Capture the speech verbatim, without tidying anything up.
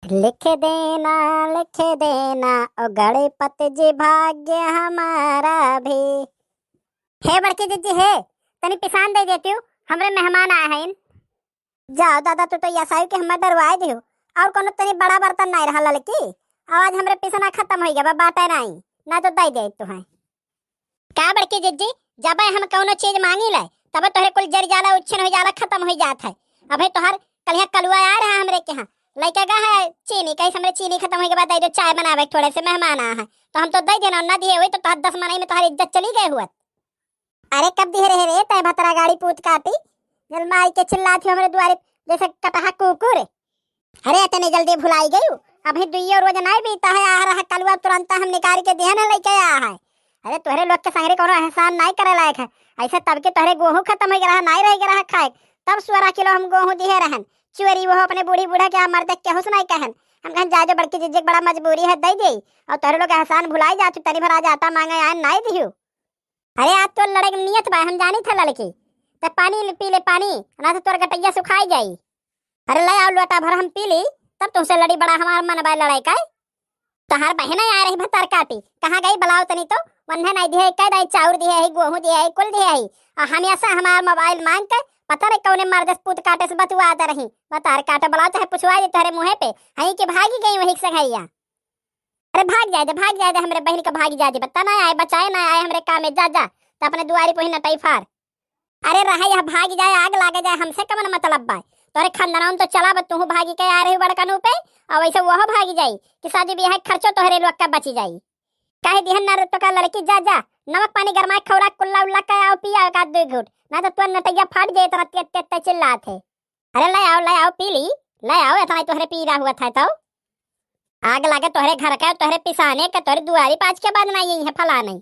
लिख देना, लिख देना, ओ गणपति जी, भाग्य हमारा भी। हे बड़की जिज्जी, हे, तनी पिसान दे देती हूँ, हमरे मेहमान आए हैं। जाओ दादा, तू तो यसाई के हमें डरवाए दियो। और कोनो तनी बड़ा बर्तन नहीं रहा ललकी, आज हमरे पिसना खत्म हो गया, बाटे नहीं, ना तो दे दे तू है। का बड़की जिज्जी, जब हम कौनो चीज मांगी ले, तब तोहरे कुल जर जाला, उच्छन हो जाला, खत्म हो जात है। अबे तोहर कलिया कलुआ आ रहा हमरे के यहाँ, लइके गा है चीनी, कहीं हमरे चीनी खत्म हो के बाद दे दो, चाय बनावे थोड़े से, मेहमान आ है, तो हम तो दे देना, ना दिए हुए तो तोहर दस मनई में तोहर इज्जत चली गए हुआ। अरे कब दिहे रहे रे तय भतरा गाड़ी पूत काटी, जल माई के चिल्लात हो हमरे दुआरे जैसे कटहा कुकुर। अरे इतने जल्दी भुलाई गयू, अभी दुइयो रोज नाई बीता है, आ रहा कलुआ तुरंत हम निकाल के दिहन है, लइके आ है। अरे तोहरे लोग के संगरे कोनो एहसान नाई करे लायक है, ऐसे तब के तोहरे गोहूँ खत्म हो गया रहा, नाई रह गया रहा खाए, तब सोलह किलो हम गोहूँ दिहे रहन। चोरी वो अपने बूढ़ी बूढ़ा के मर देख के हुस नाई कहन। हम कहन जा जो बड़की जिज्जी के बड़ा मजबूरी है, दे दे। और तोहरे लोग एहसान भुलाई जात, तनी भर आज आटा मांगे आए नाई दिहू। अरे आज तो लड़े के नियत बा, हम जानी था लड़की। त पानी ले, पी ले पानी, ना तो तोर गटैया सुखाई जाई। अरे ले आओ लोटा भर हम पी ली, तब तुमसे लड़ी, बड़ा हमार मन बा लड़ाई का। तहार बहन आ रही भतार काटी, कहाँ गई बुलाओ तनी तो। वन्हे नहीं दिए, कह दे चाउर दिए है, गोहूँ दिए है, कुल दिए है। और हम ऐसा हमार मोबाइल मांग के पता नहीं कौने मर्द से पूत काटे से बतुआत रही। भतार काटे बुलाओ चाहे पुछवा दे तोहरे मुँहे पे, हई कि भागी गई वही संगरिया। अरे भाग जाए दे, भाग जाए दे, हमरे बहन का भाग जाए दे, बता ना आए, बचाए ना आए हमरे काम में, जा, जा, तो अपने दुआरी पे ही नटाई फार। अरे रहा यह भाग जाए, आग लागे जाए, हमसे कवन मतलब बा? तोहरे खानदान तो चला बा, तू भागी के आ रही बड़कनू पे, और वैसे वह भागी जाई कि शादी ब्याह के खर्चो तोहरे लोग का बची जाई। कहे दिहन ना रे तो का लड़की, जा, जा, नमक पानी गरमाए, खौला कुल्ला उल्ला का आओ, पिया एक आध दो घूट, ना तो तोर नटैया फाट जाए, इतना तेज तेज तेज चिल्लात है। अरे ले आओ, ले आओ, पी ली, ले आओ, इतना ही तोहरे पीरा हुआ था तो। आग लागे तोहरे घर का, तोहरे पिसाने का, तोहरे दुआरी पाँच के बाद ना यही है फलाने।